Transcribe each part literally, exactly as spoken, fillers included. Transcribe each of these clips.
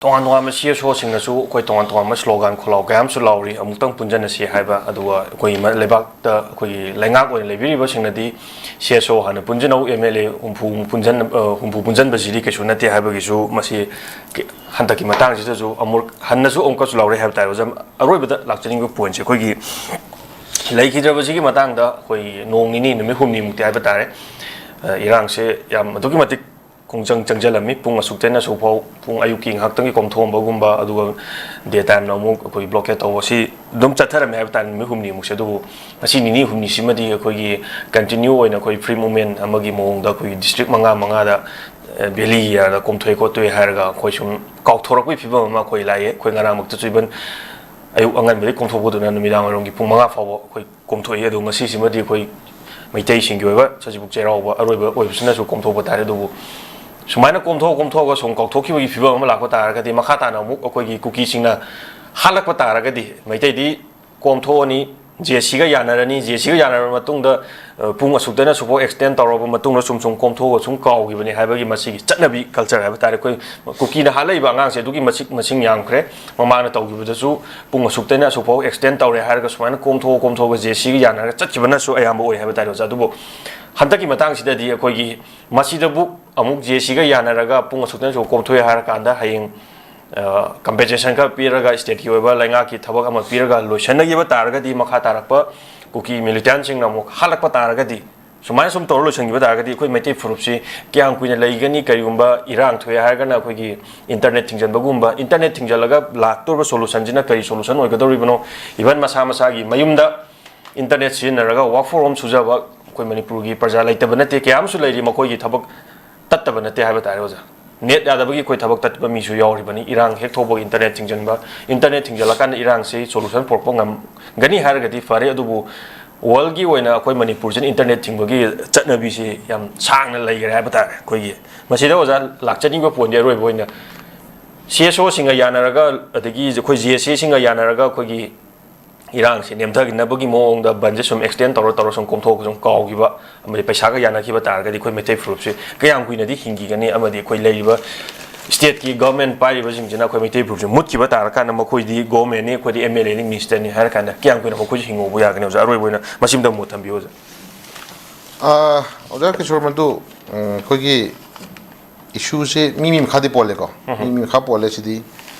ꯇꯣꯉꯥꯟ ꯇꯣꯉꯥꯟꯕ C S ꯑꯣꯁꯤꯡꯅꯁꯨ ꯑꯩꯈꯣꯏ ꯇꯣꯉꯥꯟ ꯇꯣꯉꯥꯟꯕ ꯁ꯭ꯂꯣꯒꯥꯟ ꯈꯣꯜꯂꯥꯎ ꯀꯌꯥ ꯑꯃꯁꯨ ꯂꯥꯎꯔꯤ, "ꯑꯃꯨꯛꯇꯪ ꯄꯨꯟꯖꯟꯅꯁꯤ" ꯍꯥꯏꯕ꯫ ꯑꯗꯨꯒ ꯑꯩꯈꯣꯏꯒꯤ ꯃ-, ꯂꯩꯕꯥꯛꯇ ꯑꯩꯈꯣꯏꯒꯤ ꯂꯩꯉꯥꯛ ꯑꯣꯏꯅ ꯂꯩꯕꯤꯔꯤꯕꯁꯤꯡꯅꯗꯤ "ꯁꯤ ꯑꯦꯁ ꯑꯣ ꯍꯥꯟꯅ ꯄꯨꯟꯖꯟꯅꯧ, ꯑꯦꯝ ꯑꯦꯜ ꯑꯦ ꯍꯨꯝꯐꯨ ꯄꯨꯟꯖꯟ-, ꯑ, ꯍꯨꯝꯐꯨ ꯄꯨꯟꯖꯟꯕꯁꯤꯗꯤ ꯀꯩꯁꯨ ꯅꯠꯇꯦ" ꯍꯥꯏꯕꯒꯤꯁꯨ ꯃꯁꯤ ꯀ-, ꯍꯟꯗꯛꯀꯤ ꯃꯇꯥꯡꯁꯤꯗꯁꯨ ꯑꯃꯨꯛ ꯍꯟꯅꯁꯨ ꯑꯃꯨꯛꯀꯁꯨ ꯂꯥꯎꯔꯦ ꯍꯥꯏꯕ ꯇꯥꯔꯦ ꯑꯣꯖꯥ꯫ ꯑꯔꯣꯏꯕꯗ ꯂꯥꯛꯆꯅꯤꯡꯕ ꯄꯣꯏꯟꯠꯁꯦ ꯑꯩꯈꯣꯏꯒꯤ ꯂꯩꯈꯤꯗ꯭ꯔꯕꯁꯤꯒꯤ ꯃꯇꯥꯡꯗ ꯑꯩꯈꯣꯏꯒꯤ ꯅꯣꯡ ꯅꯤꯅꯤ, ꯅꯨꯃꯤꯠ ꯍꯨꯝꯅꯤꯃꯨꯛꯇꯤ ꯍꯥꯏꯕ ꯇꯥꯔꯦ, ꯑ, ꯏꯔꯥꯡꯁꯦ ꯌꯥꯝ ꯑꯗꯨꯛꯀꯤ ꯃꯇꯤꯛ ꯈꯣꯡꯖꯪ ꯆꯪꯁꯤꯜꯂꯝꯃꯤ꯫ ꯄꯨꯡ ꯑꯁꯨꯛꯇꯩꯅ ꯑꯁꯨꯛ ꯐꯥꯎ, ꯄꯨꯡ ꯑꯌꯨꯛꯀꯤ ꯉꯥꯏꯍꯥꯛꯇꯪꯒꯤ ꯀꯣꯝꯊꯣꯛꯑꯝꯕꯒꯨꯝꯕ, ꯑꯗꯨꯒ ꯗꯦ ꯇꯥꯏꯝꯅ ꯑꯃꯨꯛ ꯑꯩꯈꯣꯏ ꯕ꯭ꯂꯣꯀꯦꯠ ꯇꯧꯕ, ꯁꯤ ꯑꯗꯨꯝ ꯆꯠꯊꯔꯝꯃꯦ ꯍꯥꯏꯕ ꯇꯥꯔꯦ ꯅꯨꯃꯤꯠ ꯍꯨꯝꯅꯤꯃꯨꯛꯁꯦ꯫ ꯑꯗꯨꯕꯨ ꯉꯁꯤ ꯅꯤꯅꯤ ꯍꯨꯝꯅꯤꯁꯤꯃꯗꯤ ꯑꯩꯈꯣꯏꯒꯤ ꯀꯟꯇꯤꯅ꯭ꯌꯨ ꯑꯣꯏꯅ ꯑꯩꯈꯣꯏ ꯐ꯭ꯔꯤ ꯃꯨꯞꯃꯦꯟ ꯑꯃꯒꯤ ꯃꯑꯣꯡꯗ ꯑꯩꯈꯣꯏꯒꯤ ꯗꯤꯁꯇ꯭ꯔꯤꯛ ꯃꯉꯥ ꯃꯉꯥꯗ, ꯑꯦ, ꯚꯦꯂꯤ ꯑꯦꯔꯤꯌꯥꯗ ꯀꯣꯝꯊꯣꯛꯑꯦ ꯈꯣꯠꯇꯣꯛꯑꯦ ꯍꯥꯏꯔꯒ ꯑꯩꯈꯣꯏ ꯁꯨꯝ ꯀꯥꯎꯊꯣꯔꯛꯄꯒꯤ ꯐꯤꯕꯝ ꯑꯃ ꯑꯩꯈꯣꯏ ꯂꯥꯛꯑꯦ꯫ ꯑꯩꯈꯣꯏ ꯉꯔꯥꯡꯃꯛꯇꯁꯨ ꯏꯚꯟ ꯑꯌꯨꯛ ꯑꯉꯟꯕꯗꯒꯤ ꯀꯣꯝꯊꯣꯛꯄꯗꯨꯅ ꯅꯨꯃꯤꯗꯥꯡ ꯋꯥꯏꯔꯝꯒꯤ ꯄꯨꯡ ꯃꯉꯥ ꯐꯥꯎꯕ ꯑꯩꯈꯣꯏ ꯀꯣꯝꯊꯣꯛꯏ꯫ ꯑꯗꯣ ꯉꯁꯤꯁꯤꯃꯗꯤ ꯑꯩꯈꯣꯏ ꯃꯩꯇꯩꯁꯤꯡꯒꯤ ꯑꯣꯏꯕ ꯁꯖꯤꯕꯨ ꯆꯩꯔꯥꯎꯕ ꯑꯔꯣꯏꯕ ꯑꯣꯏꯕꯁꯤꯅꯁꯨ ꯀꯣꯝꯊꯣꯛꯄ ꯇꯥꯔꯦ꯫ ꯑꯗꯨꯕꯨ ꯁꯨꯃꯥꯏꯅ ꯀꯣꯝꯊꯣꯛ ꯀꯣꯝꯊꯣꯛꯑꯒ ꯁꯨꯝ ꯀꯥꯎꯊꯣꯛꯈꯤꯕꯒꯤ ꯐꯤꯕꯝ ꯑꯃ ꯂꯥꯛꯄ ꯇꯥꯔꯒꯗꯤ, ꯃꯈꯥ ꯇꯥꯅ ꯑꯃꯨꯛ ꯑꯩꯈꯣꯏꯒꯤ ꯀꯨꯀꯤꯁꯤꯡꯅ ꯍꯥꯠꯂꯛꯄ ꯇꯥꯔꯒꯗꯤ, ꯃꯩꯇꯩꯗꯤ ꯀꯣꯝꯊꯣꯛꯑꯅꯤ, ꯖꯦ ꯁꯤꯒ ꯌꯥꯅꯔꯅꯤ, ꯖꯦ ꯁꯤꯒ ꯌꯥꯅꯔꯕ ꯃꯇꯨꯡꯗ, ꯑ, ꯄꯨꯡ ꯑꯁꯨꯛꯇꯅ ꯑꯁꯨꯛꯐꯥꯎ ꯑꯦꯛꯁꯇꯦꯟ ꯇꯧꯔꯕ ꯃꯇꯨꯡꯗ ꯁꯨꯝ ꯁꯨꯝ ꯀꯣꯝꯊꯣꯛꯑꯒ ꯁꯨꯝ ꯀꯥꯎꯈꯤꯕꯅꯤ ꯍꯥꯏꯕꯒꯤ ꯃꯁꯤꯒꯤ ꯆꯠꯅꯕꯤ, ꯀꯜꯆꯔ ꯍꯥꯏꯕ ꯇꯥꯔꯦ꯫ ꯑꯩꯈꯣꯏ ꯀꯨꯀꯤꯅ ꯍꯥꯠꯂꯛꯏꯕ ꯑꯉꯥꯡꯁꯦ ꯑꯗꯨꯛꯀꯤ ꯃꯁꯤꯡ, ꯃꯁꯤꯡ ꯌꯥꯝꯈ꯭ꯔꯦ꯫ ꯃꯃꯥꯡꯗ ꯇꯧꯈꯤꯕꯗꯁꯨ ꯄꯨꯡ ꯑꯁꯨꯛꯇꯩꯅ ꯑꯁꯨꯛꯐꯥꯎ ꯑꯦꯛꯁꯇꯦꯟ ꯇꯧꯔꯦ ꯍꯥꯏꯔꯒ ꯁꯨꯃꯥꯏꯅ ꯀꯣꯝꯊꯣꯛꯑ ꯀꯣꯝꯊꯣꯛꯑꯒ ꯖꯦ ꯁꯤꯒ ꯌꯥꯅꯔꯒ ꯆꯠꯈꯤꯕꯅꯁꯨ ꯑꯌꯥꯝꯕ ꯑꯣꯏ ꯍꯥꯏꯕ ꯇꯥꯔꯦ ꯑꯣꯖꯥ꯫ ꯑꯗꯨꯕꯨ ꯍꯟꯗꯛꯀꯤ ꯃꯇꯥꯡꯁꯤꯗꯗꯤ ꯑꯩꯈꯣꯏꯒꯤ ꯃꯁꯤꯗꯕꯨ ꯑꯃꯨꯛ ꯖꯦ ꯁꯤꯒ ꯌꯥꯅꯔꯒ ꯄꯨꯡ ꯑꯁꯨꯛꯇꯅ ꯑꯁꯨꯛ ꯀꯣꯝꯊꯣꯛꯑꯦ ꯍꯥꯏꯔꯀꯥꯟꯗ ꯍꯌꯦꯡ, ꯑ, ꯀꯝꯄꯦꯟꯁꯦꯁꯟ ꯈꯔ ꯄꯤꯔꯒ ꯁ꯭ꯇꯦꯠꯀꯤ ꯑꯣꯏꯕ ꯂꯩꯉꯥꯛꯀꯤ ꯊꯕꯛ ꯑꯃ ꯄꯤꯔꯒ ꯂꯣꯏꯁꯤꯟꯅꯈꯤꯕ ꯇꯥꯔꯒꯗꯤ, ꯃꯈꯥ ꯇꯥꯔꯛꯄ ꯀꯨꯀꯤ ꯃꯤꯂꯤꯇꯦꯟꯁꯤꯡꯅ ꯑꯃꯨꯛ ꯍꯥꯠꯂꯛꯄ ꯇꯥꯔꯒꯗꯤ, ꯁꯨꯃꯥꯏꯅ ꯁꯨꯝ ꯇꯧꯔ ꯂꯣꯏꯁꯤꯟꯈꯤꯕ ꯇꯥꯔꯒꯗꯤ ꯑꯩꯈꯣꯏ ꯃꯩꯇꯩ ꯐꯨꯔꯨꯞꯁꯤ ꯀꯌꯥꯝ ꯀꯨꯏꯅ ꯂꯩꯒꯅꯤ? ꯀꯔꯤꯒꯨꯝꯕ ꯏꯔꯥꯡ ꯊꯣꯛꯑꯦ ꯍꯥꯏꯔꯒꯅ ꯑꯩꯈꯣꯏꯒꯤ ꯏꯟꯇꯔꯅꯦꯠ ꯊꯤꯡꯖꯤꯟꯕꯒꯨꯝꯕ, ꯏꯟꯇꯔꯅꯦꯠ ꯊꯤꯡꯖꯤꯜꯂꯒ ꯂꯥꯛꯇꯧꯔꯤꯕ ꯁꯣꯂꯨꯁꯟꯁꯤꯅ ꯀꯔꯤ ꯁꯣꯂꯨꯁꯟ ꯑꯣꯏꯒꯗꯧꯔꯤꯕꯅꯣ? ꯏꯚꯟ ꯃꯁꯥ ꯃꯁꯥꯒꯤ ꯃꯌꯨꯝꯗ ꯏꯟꯇꯔꯅꯦꯠ ꯁꯤꯖꯤꯟꯅꯔꯒ ꯋꯥꯔꯛ ꯐ꯭ꯔꯣꯝ ꯍꯣꯝ ꯁꯨꯖꯕ ꯑꯩꯈꯣꯏ ꯃꯅꯤꯄꯨꯔꯒꯤ ꯄ꯭ꯔꯖꯥ ꯂꯩꯇꯕ ꯅꯠꯇꯦ, ꯀꯌꯥ ꯑꯃꯁꯨ ꯂꯩꯔꯤ, ꯃꯈꯣꯏꯒꯤ ꯊꯕꯛ ꯇꯠꯇꯕ ꯅꯠꯇꯦ ꯍꯥꯏꯕ ꯇꯥꯔꯦ ꯑꯣꯖꯥ꯫ ꯅꯦꯠ ꯌꯥꯗꯕꯒꯤ ꯑꯩꯈꯣꯏ ꯊꯕꯛ ꯇꯠꯄ ꯃꯤꯁꯨ ꯌꯥꯎꯔꯤꯕꯅꯤ꯫ ꯏꯔꯥꯡ ꯍꯦꯛ ꯊꯣꯛꯄꯒ ꯏꯟꯇꯔꯅꯦꯠ ꯊꯤꯡꯖꯤꯟꯕ, ꯏꯟꯇꯔꯅꯦꯠ ꯊꯤꯡꯖꯤꯜꯂꯀꯥꯟꯗ ꯏꯔꯥꯡꯁꯤ ꯁꯣꯂꯨꯁꯟ ꯄꯨꯔꯛꯄ ꯉꯝꯒꯅꯤ ꯍꯥꯏꯔꯒꯗꯤ ꯐꯔꯦ, ꯑꯗꯨꯕꯨ ꯋꯥꯔꯜꯒꯤ ꯑꯣꯏꯅ ꯑꯩꯈꯣꯏ ꯃꯅꯤꯄꯨꯔꯁꯤꯅ ꯏꯟꯇꯔꯅꯦꯠ ꯊꯤꯡꯕꯒꯤ ꯆꯠꯅꯕꯤꯁꯤ ꯌꯥꯝ ꯁꯥꯡꯅ ꯂꯩꯈ꯭ꯔꯦ ꯍꯥꯏꯕ ꯇꯥꯔꯦ꯫ ꯑꯩꯈꯣꯏꯒꯤ ꯃꯁꯤꯗ ꯑꯣꯖꯥ ꯂꯥꯛꯆꯅꯤꯡꯕ ꯄꯣꯏꯟꯗꯤ ꯑꯔꯣꯏꯕ ꯑꯣꯏꯅ ꯁꯤ ꯑꯦꯁ ꯑꯣꯁꯤꯡꯒ ꯌꯥꯅꯔꯒ, ꯑꯗꯒꯤ ꯑꯩꯈꯣꯏ ꯖꯦ ꯑꯦꯁ ꯑꯦꯁꯤꯡꯒ ꯌꯥꯅꯔꯒ ꯑꯩꯈꯣꯏꯒꯤ ꯏꯔꯥꯡꯁꯤ ꯅꯦꯝꯊꯅꯕꯒꯤ ꯃꯑꯣꯡꯗ ꯕꯟꯁꯦ ꯁꯨꯝ ꯑꯦꯛꯁꯇꯦꯟ ꯇꯧꯔ ꯇꯧꯔ ꯁꯨꯝ ꯀꯣꯝꯊꯣꯛꯑꯒ ꯁꯨꯝ ꯀꯥꯎꯈꯤꯕ ꯑꯃꯗꯤ ꯄꯩꯁꯥꯒ ꯌꯥꯅꯈꯤꯕ ꯇꯥꯔꯒꯗꯤ ꯑꯩꯈꯣꯏ ꯃꯩꯇꯩ ꯐꯨꯔꯨꯞꯁꯤ ꯀꯌꯥꯝ ꯀꯨꯏꯅꯗꯤ ꯍꯤꯡꯈꯤꯒꯅꯤ? ꯑꯃꯗꯤ ꯑꯩꯈꯣꯏ ꯂꯩꯔꯤꯕ ꯁ꯭ꯇꯦꯠꯀꯤ ꯒꯣꯔꯃꯦꯟ ꯄꯥꯏꯔꯤꯕꯁꯤꯡꯁꯤꯅ ꯑꯩꯈꯣꯏ ꯃꯩꯇꯩ ꯐꯨꯔꯨꯞꯁꯦ ꯃꯨꯠꯈꯤꯕ ꯇꯥꯔꯀꯥꯟꯗ ꯃꯈꯣꯏꯗꯤ ꯒꯣꯔꯃꯦꯟꯅꯤ, ꯑꯩꯈꯣꯏꯗꯤ ꯑꯦꯝ ꯑꯦꯜ ꯑꯦꯅꯤ, ꯃꯤꯅꯤꯁꯇꯔꯅꯤ ꯍꯥꯏꯔ ꯀꯥꯟꯗ ꯀꯌꯥꯝ ꯀꯨꯏꯅ ꯃꯈꯣꯏꯁꯨ ꯍꯤꯡꯍꯧꯕ ꯌꯥꯒꯅꯤ? ꯑꯣꯖꯥ, ꯑꯔꯣꯏꯕ ꯑꯣꯏꯅ ꯃꯁꯤꯝꯇ ꯃꯣꯠ ꯊꯝꯕꯤꯌꯨ, ꯑꯣꯖꯥ꯫ ꯑꯥ, ꯑꯣꯖꯥ ꯀꯤꯁꯣꯔ, ꯃꯗꯨ, ꯎꯝ, ꯑꯩꯈꯣꯏꯒꯤ ꯏꯁꯨꯁꯦ ꯃꯤ ꯃꯤ ꯃꯈꯥꯗꯤ ꯄꯣꯜꯂꯦꯀꯣ꯫ ꯎꯝ꯫ ꯃꯤ ꯃꯤ ꯃꯈꯥ ꯄꯣꯜꯂꯦ꯫ ꯁꯤꯗꯤ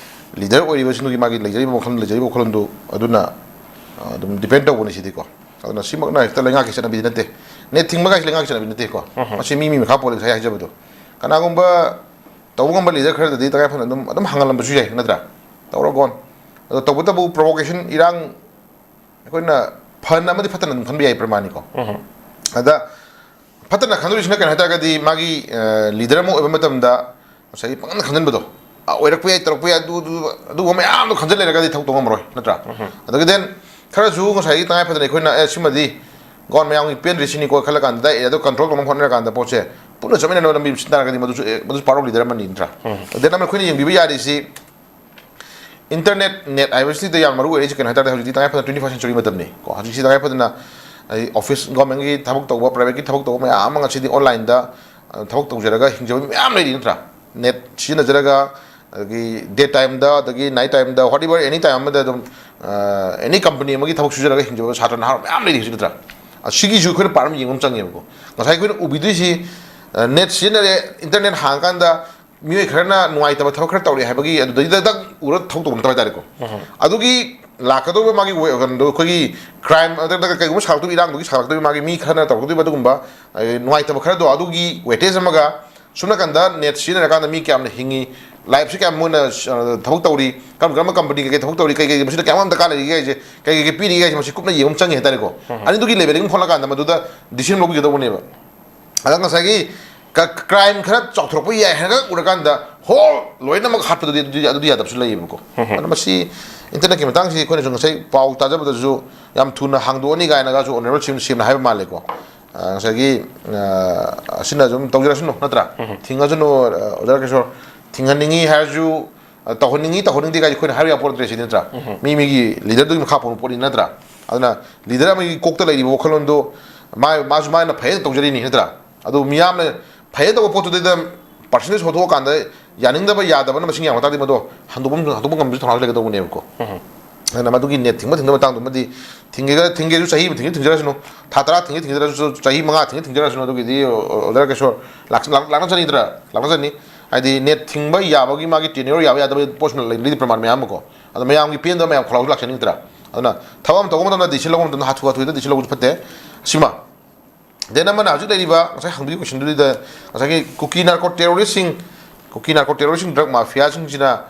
ꯂꯤꯗꯔ ꯑꯣꯏꯔꯤꯕꯁꯤꯡꯗꯨꯒꯤ ꯃꯥꯒꯤ ꯂꯩꯖꯔꯤꯕ ꯋꯥꯈꯜ, ꯂꯩꯖꯔꯤꯕ ꯋꯥꯈꯜꯂꯣꯟꯗꯨ ꯑꯗꯨꯅ, ꯑ, ꯑꯗꯨꯝ ꯗꯤꯄꯦꯟ ꯇꯧꯕꯅꯤ ꯁꯤꯗꯤꯀꯣ꯫ ꯑꯗꯨꯅ ꯁꯤꯃꯛꯅ ꯍꯦꯛꯇ ꯂꯩꯉꯥꯛꯀꯤ ꯆꯠꯅꯕꯤꯗꯤ ꯅꯠꯇꯦ꯫ ꯅꯦꯠ ꯊꯤꯡꯕ ꯀꯥꯏꯁꯦ ꯂꯩꯉꯥꯛꯀꯤ ꯆꯠꯅꯕꯤ ꯅꯠꯇꯦꯀꯣ꯫ ꯎꯝ꯫ ꯃꯁꯤ ꯃꯤ ꯃꯤ ꯃꯈꯥ ꯄꯣꯜꯂꯦ, ꯉꯁꯥꯏ ꯍꯥꯏꯖꯕꯗꯣ꯫ ꯀꯅꯥꯒꯨꯝꯕ ꯇꯧꯕ ꯉꯝꯕ ꯂꯤꯗꯔ ꯈꯔꯗꯗꯤ ꯇꯉꯥꯏ ꯐꯗꯅ ꯑꯗꯨꯝ, ꯑꯗꯨꯝ ꯍꯥꯡꯍꯜꯂꯝꯕꯁꯨ ꯌꯥꯏ, ꯅꯠꯇ꯭ꯔꯥ? ꯇꯧꯔꯒꯣꯟ꯫ ꯑꯗꯣ ꯇꯧꯕꯇꯕꯨ ꯄ꯭ꯔꯣꯚꯣꯀꯦꯁꯟ, ꯏꯔꯥꯡ, ꯑꯩꯈꯣꯏꯅ ꯐꯅ ꯑꯃꯗꯤ ꯐꯠꯇꯅ ꯑꯗꯨꯝ ꯈꯟꯕ ꯌꯥꯏ, ꯄ꯭ꯔꯃꯥꯅꯤꯀꯣ꯫ ꯎꯝ꯫ ꯑꯗ ꯐꯠꯇꯅ ꯈꯟꯗꯣꯔꯤꯁꯤꯅ ꯀꯩꯅꯣ ꯍꯥꯏꯇꯥꯔꯒꯗꯤ, ꯃꯥꯒꯤ, ꯑ, ꯂꯤꯗꯔ ꯑꯃ ꯑꯣꯏꯕ ꯃꯇꯝꯗ ꯉꯁꯥꯏꯒꯤ ꯄꯪꯈꯟ ꯈꯟꯖꯟꯕꯗꯣ, ꯑ, ꯑꯣꯏꯔꯛꯄ ꯌꯥꯏ, ꯇꯧꯔꯛꯄ ꯌꯥꯏ, ꯑꯗꯨ, ꯑꯗꯨ, ꯑꯗꯨꯒꯨꯝꯕ ꯃꯌꯥꯝꯗꯣ ꯈꯟꯖꯜ ꯂꯩꯔꯒꯗꯤ ꯊꯕꯛ ꯇꯧ ꯉꯝꯃꯔꯣꯏ, ꯅꯠꯇ꯭ꯔꯥ? ꯎꯝ꯫ ꯑꯗꯒꯤ then ꯈꯔꯁꯨ ꯉꯁꯥꯏꯒꯤ ꯇꯉꯥꯏ ꯐꯗꯅ ꯑꯩꯈꯣꯏꯅ, "ꯑꯦ, ꯁꯤꯃꯗꯤ ꯒꯣꯟ ꯃꯌꯥꯝꯒꯤ ꯄꯦꯟꯗ꯭ꯔꯤ ꯁꯤꯅꯤꯀꯣ" ꯈꯜꯂ ꯀꯥꯟꯗ, ꯑꯦ, ꯑꯗꯨ ꯀꯟꯇ꯭ꯔꯣꯜ ꯇꯧꯅꯕ ꯍꯣꯠꯅꯔ ꯀꯥꯟꯗ ꯄꯣꯠꯁꯦ ꯄꯨꯟꯅ ꯆꯠꯃꯤꯟꯅꯅꯕ ꯂꯝꯕꯤ ꯁꯤꯟ ꯇꯥꯔꯒꯗꯤ ꯃꯗꯨꯁꯨ, ꯑꯦ, ꯃꯗꯨꯁꯨ ꯄꯥꯔꯠ ꯑꯣꯐ ꯂꯤꯗꯔ ꯑꯃꯅꯤ, ꯅꯠꯇ꯭ꯔꯥ? ꯎꯝ꯫ Then ꯑꯃꯅ ꯑꯩꯈꯣꯏꯅ ꯌꯦꯡꯕꯤꯕ ꯌꯥꯔꯤꯁꯤ, ꯏꯟꯇꯔꯅꯦꯠ, ꯅꯦꯠ ꯍꯥꯏꯕꯁꯤꯗ ꯌꯥꯝ ꯃꯔꯨ ꯑꯣꯏꯔꯤꯁꯤ ꯀꯩꯅꯣ ꯍꯥꯏ ꯇꯥꯔꯗꯤ, ꯍꯧꯖꯤꯛꯇꯤ ꯇꯉꯥꯏ ꯐꯗꯅ twenty first century ꯃꯇꯝꯅꯤ ꯀꯣ꯫ ꯍꯧꯖꯤꯛꯁꯤ ꯇꯉꯥꯏ ꯐꯗꯅ ꯑꯩ ꯑꯣꯐꯤꯁ, ꯒꯣꯔꯃꯦꯟꯒꯤ ꯊꯕꯛ ꯇꯧꯕ, ꯄ꯭ꯔꯥꯏꯚꯦꯠꯀꯤ ꯊꯕꯛ ꯇꯧꯕ ꯃꯌꯥꯝ ꯑꯃ ꯉꯁꯤꯗꯤ ꯑꯣꯟꯂꯥꯏꯟꯗ, ꯑ, ꯊꯕꯛ ꯇꯧꯖꯔꯒ ꯍꯤꯡꯖꯕ ꯃꯤ ꯃꯌꯥꯝ ꯂꯩꯔꯤ, ꯅꯠꯇ꯭ꯔꯥ? ꯅꯦꯠ ꯁꯤꯖꯤꯟꯅꯖꯔꯒ, ꯑꯗꯒꯤ ꯗꯦ ꯇꯥꯏꯝꯗ, ꯑꯗꯒꯤ ꯅꯥꯏꯠ ꯇꯥꯏꯝꯗ, whatever, any time ꯑꯃꯗ ꯑꯗꯨꯝ, ꯑ, ꯑꯦꯅꯤ ꯀꯝꯄꯅꯤ ꯑꯃꯒꯤ ꯊꯕꯛ ꯁꯨꯖꯔꯒ ꯍꯤꯡꯖꯕ ꯁꯥꯇ꯭ꯔ ꯅꯍꯥ ꯃꯌꯥꯝ ꯂꯩꯔꯤ ꯍꯧꯖꯤꯛ, ꯅꯠꯇ꯭ꯔꯥ? ꯑ, ꯁꯤꯒꯤꯁꯨ ꯑꯩꯈꯣꯏꯅ ꯄꯥꯔꯠ ꯑꯃ ꯌꯦꯡꯕ ꯑꯃ ꯆꯪꯉꯦꯕꯀꯣ꯫ ꯉꯁꯥꯏ ꯑꯩꯈꯣꯏꯅ ꯎꯕꯤꯗꯣꯏꯁꯤ, ꯑ, ꯅꯦꯠ ꯁꯤꯖꯤꯟꯅꯔꯦ, ꯏꯟꯇꯔꯅꯦꯠ ꯍꯥꯡꯉꯀꯥꯟꯗ ꯃꯤꯑꯣꯏ ꯈꯔꯅ ꯅꯨꯡꯉꯥꯏꯇꯕ ꯊꯕꯛ ꯈꯔ ꯇꯧꯔꯦ ꯍꯥꯏꯕꯒꯤ ꯑꯗꯨꯗꯩꯗ ꯗꯛ ꯎꯔ ꯊꯕꯛ ꯇꯧꯕ ꯅꯠꯇꯕ ꯍꯥꯏꯇꯥꯔꯦꯀꯣ꯫ ꯎꯝ꯫ ꯑꯗꯨꯒꯤ ꯂꯥꯛꯀꯗꯧꯕ ꯃꯥꯒꯤ ꯋꯦ-, ꯀꯩꯅꯣꯗꯣ, ꯑꯩꯈꯣꯏꯒꯤ ꯀ꯭ꯔꯥꯏꯝ, ꯑꯗ ꯀꯩꯒꯨꯝꯕ ꯁꯥꯔꯛꯇꯣꯏꯕ, ꯏꯔꯥꯡꯗꯨꯒꯤ ꯁꯥꯔꯛꯇꯣꯏꯕ, ꯃꯥꯒꯤ ꯃꯤ ꯈꯔꯅ ꯇꯧꯔꯛꯇꯣꯏꯕ ꯑꯗꯨꯒꯨꯝꯕ, ꯑ, ꯅꯨꯡꯉꯥꯏꯇꯕ ꯈꯔꯗꯣ, ꯑꯗꯨꯒꯤ ꯋꯦꯇꯦꯖ ꯑꯃꯒ, ꯁꯣꯝ ꯅꯥꯀꯟꯗ ꯅꯦꯠ ꯁꯤꯖꯤꯟꯅꯔꯀꯥꯟꯗ ꯃꯤ ꯀꯌꯥꯝꯅ ꯍꯤꯡꯉꯤ, ꯂꯥꯏꯐꯁꯤ ꯀꯌꯥꯝ ꯃꯣꯏꯅ, ꯑ, ꯊꯕꯛ ꯇꯧꯔꯤ, ꯀꯔꯝ ꯀꯔꯝꯕ ꯀꯝꯄꯅꯤ ꯀꯩꯀꯩ ꯊꯕꯛ ꯇꯧꯔꯤ, ꯀꯩ ꯀꯩ ꯃꯁꯤꯗ ꯀꯌꯥꯝ ꯌꯥꯝ ꯗꯔꯀꯥꯔ ꯂꯩꯔꯤꯒꯦ ꯍꯥꯏꯁꯦ, ꯀꯩ ꯀꯩ ꯄꯤꯔꯤꯒꯦ ꯍꯥꯏꯁꯦ, ꯃꯁꯤ ꯀꯨꯞꯅ ꯌꯦꯡꯕ ꯑꯃ ꯆꯪꯉꯦ ꯍꯥꯏꯇꯥꯔꯦꯀꯣ꯫ ꯎꯝ꯫ ꯑꯅꯤꯗꯨꯒꯤ ꯂꯦꯕꯦꯜꯗꯒꯤ ꯈꯣꯠꯂꯀꯥꯟꯗ ꯃꯗꯨꯗ ꯗꯤꯁꯤꯖꯟ ꯂꯧꯕꯤꯒꯗꯧꯕꯅꯦꯕ꯫ ꯑꯗ ꯉꯁꯥꯏꯒꯤ ꯀ-, ꯀ꯭ꯔꯥꯏꯝ ꯈꯔ ꯆꯥꯎꯊꯣꯔꯛꯄ ꯌꯥꯏ ꯍꯥꯏꯅ ꯎꯔꯀꯥꯟꯗ ꯍꯣꯜ ꯂꯣꯏꯅꯃꯛ ꯍꯥꯠꯄꯗꯨꯗꯤ, ꯑꯗꯨꯗꯤ, ꯑꯗꯨꯗꯤ ꯌꯥꯗꯕꯁꯨ ꯂꯩꯌꯦꯕꯀꯣ꯫ ꯎꯝ꯫ ꯑꯗꯨꯅ ꯃꯁꯤ ꯏꯟꯇꯔꯅꯦꯠꯀꯤ ꯃꯇꯥꯡꯁꯤ ꯑꯩꯈꯣꯏꯅꯁꯨ ꯉꯁꯥꯏ ꯄꯥꯎ ꯇꯥꯖꯕꯗꯁꯨ ꯌꯥꯝ ꯊꯨꯅ ꯍꯥꯡꯗꯣꯛꯑꯅꯤ ꯀꯥꯏꯅꯒꯁꯨ ꯑꯣꯅꯔꯦꯕꯜ ꯁꯤ ꯑꯦꯝꯅ ꯍꯥꯏꯕ ꯃꯥꯜꯂꯦꯀꯣ꯫ ꯑ, ꯉꯁꯥꯏꯒꯤ, ꯑ, ꯑꯁꯤꯅ ꯑꯗꯨꯝ ꯇꯧꯖꯔꯁꯅꯨ, ꯅꯠꯇ꯭ꯔꯥ? ꯎꯝ꯫ ꯊꯤꯡꯉꯁꯅꯨ, ꯑ, ꯑꯣꯖꯥ ꯀꯤꯁꯣꯔ, ꯊꯤꯡꯍꯟꯅꯤꯡꯉꯤ ꯍꯥꯏꯔꯁꯨ, ꯑ, ꯇꯧꯍꯟꯅꯤꯡꯉꯤ, ꯇꯧꯍꯟꯅꯤꯡꯗꯦ ꯀꯥꯏꯗꯤ ꯑꯩꯈꯣꯏꯅ ꯍꯥꯏꯕ ꯌꯥꯄꯣꯠ ꯅꯠꯇ꯭ꯔꯦ ꯁꯤꯗꯤ, ꯅꯠꯇ꯭ꯔꯥ? ꯎꯝ꯫ ꯃꯤ ꯃꯤꯒꯤ ꯂꯤꯗꯔꯗꯨꯒꯤ ꯃꯈꯥ ꯄꯣꯟꯕ ꯄꯣꯠꯅꯤ, ꯅꯠꯇ꯭ꯔꯥ? ꯑꯗꯨꯅ ꯂꯤꯗꯔ ꯑꯃꯒꯤ ꯀꯣꯛꯇ ꯂꯩꯔꯤꯕ ꯋꯥꯈꯜꯂꯣꯟꯗꯣ ꯃꯥ-, ꯃꯥꯁꯨ ꯃꯥꯅ ꯐꯩꯅ ꯇꯧꯖꯔꯤꯅꯤ, ꯅꯠꯇ꯭ꯔꯥ? ꯑꯗꯨ ꯃꯤꯌꯥꯝꯅ ꯐꯩꯅ ꯇꯧꯕ ꯄꯣꯠꯇꯨꯗꯩꯗ ꯄꯥꯔꯁꯦꯟꯇꯦꯖ ꯍꯣꯠꯇꯣꯛꯑꯀꯥꯟꯗ ꯌꯥꯅꯤꯡꯗꯕ ꯌꯥꯗꯕꯅ ꯃꯁꯤꯡ ꯌꯥꯝꯃ ꯇꯥꯔꯗꯤ ꯃꯗꯣ ꯍꯟꯗꯣꯛꯐꯝ ꯍꯟꯗꯣꯛꯄ ꯉꯝꯕꯁꯨ ꯊꯧꯅꯥꯁꯨ ꯂꯩꯒꯗꯧꯕꯅꯦꯕꯀꯣ꯫ ꯑꯗꯨꯅ ꯃꯗꯨꯒꯤ ꯅꯦꯠ ꯊꯤꯡꯕ ꯊꯤꯡꯗꯕ ꯃꯇꯥꯡꯗꯨꯃꯗꯤ, ꯊꯤꯡꯒꯦꯒ ꯊꯤꯡꯒꯦꯁꯨ ꯆꯍꯤ ꯑꯃ ꯊꯤꯡꯒꯦ ꯊꯤꯡꯖꯔꯁꯅꯨ, ꯊꯥ ꯇꯔꯥ ꯊꯤꯡꯒꯦ ꯊꯤꯡꯖꯔꯁꯨ, ꯆꯍꯤ ꯃꯉꯥ ꯊꯤꯡꯒꯦ ꯊꯤꯡꯖꯔꯁꯅꯨ, ꯑꯗꯨꯒꯤꯗꯤ ꯑꯣꯖꯥ ꯀꯦꯁꯣꯔ ꯂꯥꯛ-, ꯂꯥꯛ-, ꯂꯥꯛꯅꯖꯅꯤꯗ꯭ꯔꯥ? ꯂꯥꯛꯅꯖꯅꯤ꯫ ꯍꯥꯏꯗꯤ ꯅꯦꯠ ꯊꯤꯡꯕ ꯌꯥꯕꯒꯤ ꯃꯥꯒꯤ ꯇꯦꯅ꯭ꯌꯣꯔ ꯌꯥꯕ ꯌꯥꯗꯕ ꯄꯣꯠꯁꯨ ꯂꯩꯔꯤꯗꯤ ꯄ꯭ꯔꯃꯥꯟ ꯃꯌꯥꯝ ꯑꯃ ꯀꯣ꯫ ꯑꯗꯣ ꯃꯌꯥꯝꯒꯤ ꯄꯦꯟꯗꯕ ꯃꯌꯥꯝ ꯈꯣꯜꯂꯥꯎꯁꯨ ꯂꯥꯛꯆꯅꯤꯡꯗ꯭ꯔꯥ? ꯑꯗꯨꯅ ꯊꯕꯛ ꯑꯃ ꯇꯧꯕ ꯃꯇꯝꯗ ꯗꯤꯁꯤꯖꯟ ꯂꯧꯕ ꯃꯇꯝꯗ ꯍꯥꯊꯨ ꯍꯥꯊꯨꯗ ꯗꯤꯁꯤꯖꯟ ꯂꯧꯕꯁꯨ ꯐꯠꯇꯦ꯫ ꯁꯤꯃ꯫ ꯗꯦꯟ ꯑꯃꯅ ꯍꯧꯖꯤꯛ ꯂꯩꯔꯤꯕ ꯉꯁꯥꯏ ꯍꯪꯕꯤꯕ ꯀꯣꯏꯁꯟꯗꯨꯗ ꯉꯁꯥꯏꯒꯤ ꯀꯨꯀꯤ ꯅꯥꯔꯀꯣ ꯇꯦꯔꯣꯔꯤꯁꯁꯤꯡ, ꯀꯨꯀꯤ ꯅꯥꯔꯀꯣ ꯇꯦꯔꯣꯔꯤꯁꯁꯤꯡ, ꯗ꯭ꯔꯒ ꯃꯥꯐꯤꯌꯥꯁꯤꯡꯁꯤꯅ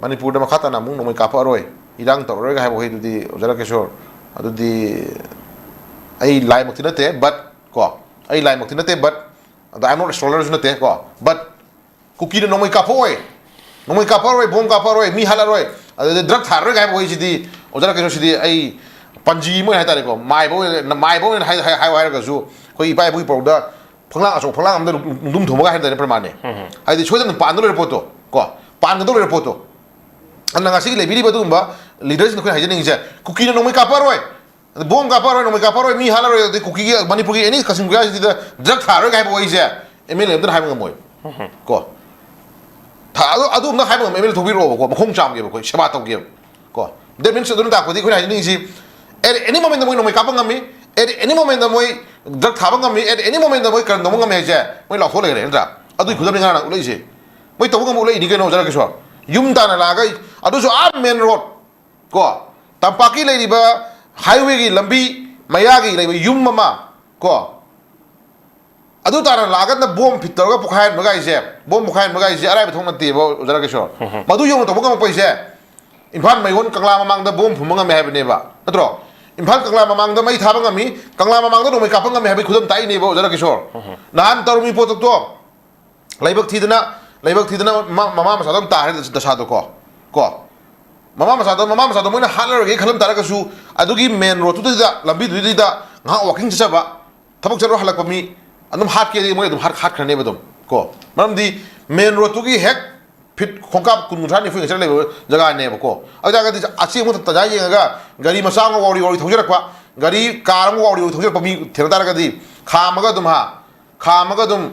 ꯃꯅꯤꯄꯨꯔꯗ ꯃꯈꯥ ꯇꯥꯅ ꯑꯃꯨꯛ ꯅꯣꯡꯃꯩ ꯀꯥꯞꯄꯛꯑꯔꯣꯏ, ꯏꯔꯥꯡ ꯇꯧꯔꯔꯣꯏꯒ ꯍꯥꯏꯕ ꯋꯥꯍꯩꯗꯨꯗꯤ ꯑꯣꯖꯥ ꯔꯥꯀꯦꯁꯣꯔ, ꯑꯗꯨꯗꯤ ꯑꯩ ꯂꯥꯏꯃꯛꯇꯤ ꯅꯠꯇꯦ, ꯕꯠ ꯀꯣ, ꯑꯩ ꯂꯥꯏꯃꯛꯇꯤ ꯅꯠꯇꯦ, ꯕꯠ ꯑꯗ ꯑꯥꯏ ꯑꯦꯝ ꯅꯣꯠ ꯁ꯭ꯀꯣꯂꯔꯁꯨ ꯅꯠꯇꯦ ꯀꯣ, ꯕꯠ ꯀꯨꯀꯤꯅ ꯅꯣꯡꯃꯩ ꯀꯥꯞꯄꯛꯑꯣꯏ, ꯅꯣꯡꯃꯩ ꯀꯥꯞꯄꯛꯑꯔꯣꯏ, ꯕꯣꯝ ꯀꯥꯞꯄꯛꯑꯔꯣꯏ, ꯃꯤ ꯍꯥꯠꯂꯔꯣꯏ, ꯑꯗꯨꯗ ꯗ꯭ꯔꯒ ꯊꯥꯔꯔꯣꯏꯒ ꯍꯥꯏꯕ ꯋꯥꯍꯩꯁꯤꯗꯤ ꯑꯣꯖꯥ ꯔꯥꯀꯦꯁꯣꯔ, ꯁꯤꯗꯤ ꯑꯩ ꯄꯟꯖꯤ ꯑꯃ ꯑꯣꯏꯅ ꯍꯥꯏꯇꯥꯔꯦꯀꯣ, ꯃꯥꯏꯕ ꯑꯣꯏꯅ, ꯃꯥꯏꯕ ꯑꯣꯏꯅ ꯍꯥꯏ-, ꯍꯥꯏ-, ꯍꯥꯏꯌꯨ ꯍꯥꯏꯔꯒꯁꯨ ꯑꯩꯈꯣꯏ ꯏꯄꯥ ꯏꯄꯨꯒꯤ ꯄꯥꯎꯔꯧꯗ ꯐꯪꯂꯥꯡ ꯑꯆꯧ ꯐꯪꯂꯥꯡ ꯑꯃꯗ ꯅꯨꯡ-, ꯅꯨꯡꯗꯨꯝ ꯊꯣꯝꯃꯒ ꯍꯥꯏꯕꯗꯥꯏꯅꯦ ꯄ꯭ꯔꯃꯥꯟꯅꯦ꯫ ꯍꯥꯏꯗꯤ ꯁꯣꯏꯗꯅ ꯄꯥꯟꯗꯧ ꯂꯩꯔ ꯄꯣꯠꯇꯣ ꯀꯣ, ꯄꯥꯟꯒꯗꯧ ꯂꯩꯔ ꯄꯣꯠꯇꯣ꯫ ꯑꯗꯨꯅ ꯉꯁꯤꯒꯤ ꯂꯩꯕꯤꯔꯤꯕ ꯑꯗꯨꯒꯨꯝꯕ ꯂꯤꯗꯔꯁꯤꯡ ꯑꯩꯈꯣꯏꯅ ꯍꯥꯏꯖꯅꯤꯡꯉꯤꯁꯦ, ꯀꯨꯀꯤꯅ ꯅꯣꯡꯃꯩ ꯀꯥꯞꯄꯛꯑꯔꯣꯏ, ꯑꯗ ꯕꯣꯝ ꯀꯥꯞꯄꯛꯑꯔꯣꯏ, ꯅꯣꯡꯃꯩ ꯀꯥꯞꯄꯛꯑꯔꯣꯏ, ꯃꯤ ꯍꯥꯠꯂꯔꯣꯏ, ꯑꯗꯩ ꯀꯨꯀꯤꯒꯤ ꯃꯅꯤꯄꯨꯔꯒꯤ ꯑꯦꯅꯤ ꯀꯛꯆꯤꯡ ꯈꯨꯟꯌꯥꯁꯤꯗ ꯗ꯭ꯔꯒ ꯊꯥꯔꯔꯣꯏ ꯍꯥꯏꯕ ꯋꯥꯍꯩꯁꯦ ꯑꯦꯝ ꯑꯦꯜ ꯑꯦ ꯑꯝꯇꯅ ꯍꯥꯏꯕ ꯉꯝꯃꯣꯏ ꯀꯣ꯫ ꯊꯥ-, ꯑꯗꯨ, ꯑꯗꯨ ꯑꯝꯇ ꯍꯥꯏꯕ ꯉꯝꯃꯣꯏ꯫ ꯑꯦꯝ ꯑꯦꯜ ꯑꯦ ꯊꯣꯛꯄꯤꯔꯛꯑꯣꯕꯀꯣ, ꯃꯈꯣꯡ ꯆꯥꯝꯒꯦꯕ ꯑꯩꯈꯣꯏ, ꯁꯦꯕꯥ ꯇꯧꯒꯦꯕ ꯀꯣ꯫ That means ꯑꯗꯨꯅ ꯇꯥꯛꯄꯗꯤ ꯑꯩꯈꯣꯏꯅ ꯍꯥꯏꯅꯤꯡꯉꯤꯁꯤ, at any moment ꯃꯣꯏ ꯅꯣꯡꯃꯩ ꯀꯥꯞꯄ ꯉꯝꯃꯤ, at any moment ꯃꯣꯏ ꯗ꯭ꯔꯒ ꯊꯥꯕ ꯉꯝꯃꯤ, at any moment ꯃꯣꯏ ꯀꯔꯟ ꯇꯧꯕ ꯉꯝꯃꯤ ꯍꯥꯏꯁꯦ ꯃꯣꯏ ꯂꯥꯎꯊꯣꯛ ꯂꯩꯈ꯭ꯔꯦ ꯅꯠꯇ꯭ꯔꯥ? ꯑꯗꯨꯒꯤ ꯈꯨꯗꯝꯅꯤ ꯉꯔꯥꯡ ꯎꯠꯂꯛꯏꯁꯦ꯫ ꯃꯣꯏ ꯇꯧꯕ ꯉꯝꯕ ꯎꯠꯂꯛꯏꯅꯤ ꯀꯩꯅꯣ ꯑꯣꯖꯥ ꯔꯥꯀꯦꯁꯣꯔ꯫ ꯌꯨꯝ ꯇꯥꯅ ꯂꯥꯛꯑꯒ, ꯑꯗꯨꯁꯨ ꯑꯥ ꯃꯦꯟ ꯔꯣꯗ ꯀꯣ, ꯇꯝꯄꯥꯛꯀꯤ ꯂꯩꯔꯤꯕ ꯍꯥꯏꯋꯦꯒꯤ ꯂꯝꯕꯤ ꯃꯌꯥꯒꯤ ꯂꯩꯕ ꯌꯨꯝ ꯑꯃ ꯀꯣ, ꯑꯗꯨ ꯇꯥꯅ ꯂꯥꯛꯑꯒ ꯕꯣꯝ ꯐꯤꯠ ꯇꯧꯔꯒ ꯄꯣꯈꯥꯏꯍꯟꯕꯒꯥꯏꯁꯦ, ꯕꯣꯝ ꯄꯣꯈꯥꯏꯍꯟꯕꯒꯥꯏꯁꯦ ꯑꯔꯥꯏꯕ ꯊꯕꯛ ꯅꯠꯇꯦꯕ ꯑꯣꯖꯥ ꯔꯥꯀꯦꯁꯣꯔ꯫ ꯃꯗꯨ ꯌꯧꯅ ꯇꯧꯕ ꯉꯝꯃꯛꯄꯩꯁꯦ, ꯏꯝꯐꯥꯜ ꯃꯌꯣꯟ ꯀꯪꯂꯥ ꯃꯃꯥꯡꯗ ꯕꯣꯝ ꯐꯨꯝꯕ ꯉꯝꯃꯦ ꯍꯥꯏꯕꯅꯦꯕ, ꯅꯠꯇ꯭ꯔꯣ? ꯏꯝꯐꯥꯜ ꯀꯪꯂꯥ ꯃꯃꯥꯡꯗ ꯃꯩ ꯊꯥꯕ ꯉꯝꯃꯤ, ꯀꯪꯂꯥ ꯃꯃꯥꯡꯗ ꯅꯣꯡꯃꯩ ꯀꯥꯞꯄ ꯉꯝꯃꯦ ꯍꯥꯏꯕꯒꯤ ꯈꯨꯗꯝ ꯇꯥꯛꯏꯅꯦꯕ ꯑꯣꯖꯥ ꯔꯥꯀꯦꯁꯣꯔ꯫ ꯅꯍꯥꯟ ꯇꯧꯔꯝꯃꯤ ꯄꯣꯠꯇꯣ, ꯂꯥꯏꯕꯛ ꯊꯤꯗꯅ, ꯂꯥꯏꯕꯛ ꯊꯤꯗꯅ ꯃ-, ꯃꯃꯥ ꯃꯆꯥꯗꯣ ꯑꯗꯨꯝ ꯇꯥꯔꯦ ꯗꯁꯥꯗꯣ ꯀꯣ, ꯀꯣ꯫ ꯃꯃꯥ ꯃꯆꯥꯗꯣ, ꯃꯃꯥ ꯃꯆꯥꯗꯣ ꯃꯣꯏꯅ ꯍꯥꯠꯂꯔꯣꯏꯒꯦ ꯈꯜꯂꯝ ꯇꯥꯔꯒꯁꯨ, ꯑꯗꯨꯒꯤ ꯃꯦꯟ ꯔꯣꯗꯇꯨꯗ, ꯂꯝꯕꯤꯗꯨꯗ ꯉꯥꯏꯍꯥꯛ ꯋꯥꯀꯤꯡ ꯆꯠꯆꯕ, ꯊꯕꯛ ꯆꯠꯂꯨ ꯍꯜꯂꯛꯄ ꯃꯤ ꯑꯗꯨꯝ ꯍꯥꯠꯀꯦꯗꯤ ꯃꯣꯏ ꯑꯗꯨꯝ ꯍꯥꯠ-, ꯍꯥꯠꯈ꯭ꯔꯅꯦꯕ ꯑꯗꯨꯝ ꯀꯣ꯫ ꯃꯔꯝꯗꯤ ꯃꯦꯟ ꯔꯣꯗꯇꯨꯒꯤ ꯍꯦꯛ ꯐꯤꯠ ꯈꯣꯡꯀꯥꯞ ꯀꯨꯟ, ꯀꯨꯟꯊ꯭ꯔꯥ, ꯅꯤꯐꯨ ꯍꯦꯟꯅ ꯂꯩꯕ ꯖꯒꯥꯅꯦꯕꯀꯣ꯫ ꯑꯗꯨ ꯇꯥꯔꯒꯗꯤ ꯑꯆꯦꯟꯕ ꯇꯟꯖꯥ ꯌꯦꯡꯉꯒ ꯒꯥꯔꯤ ꯃꯆꯥ ꯑꯃ ꯋꯥꯎꯔꯤ ꯋꯥꯎꯔꯤ ꯊꯧꯖꯔꯛꯄ, ꯒꯥꯔꯤ ꯀꯥꯔ ꯑꯃ ꯋꯥꯎꯔꯤ ꯋꯥꯎꯔꯤ ꯊꯧꯖꯔꯛꯄ ꯃꯤ ꯊꯦꯡꯅ ꯇꯥꯔꯒꯗꯤ ꯈꯥꯝꯃꯒ ꯑꯗꯨꯝ, ꯍꯥ, ꯈꯥꯝꯃꯒ ꯑꯗꯨꯝ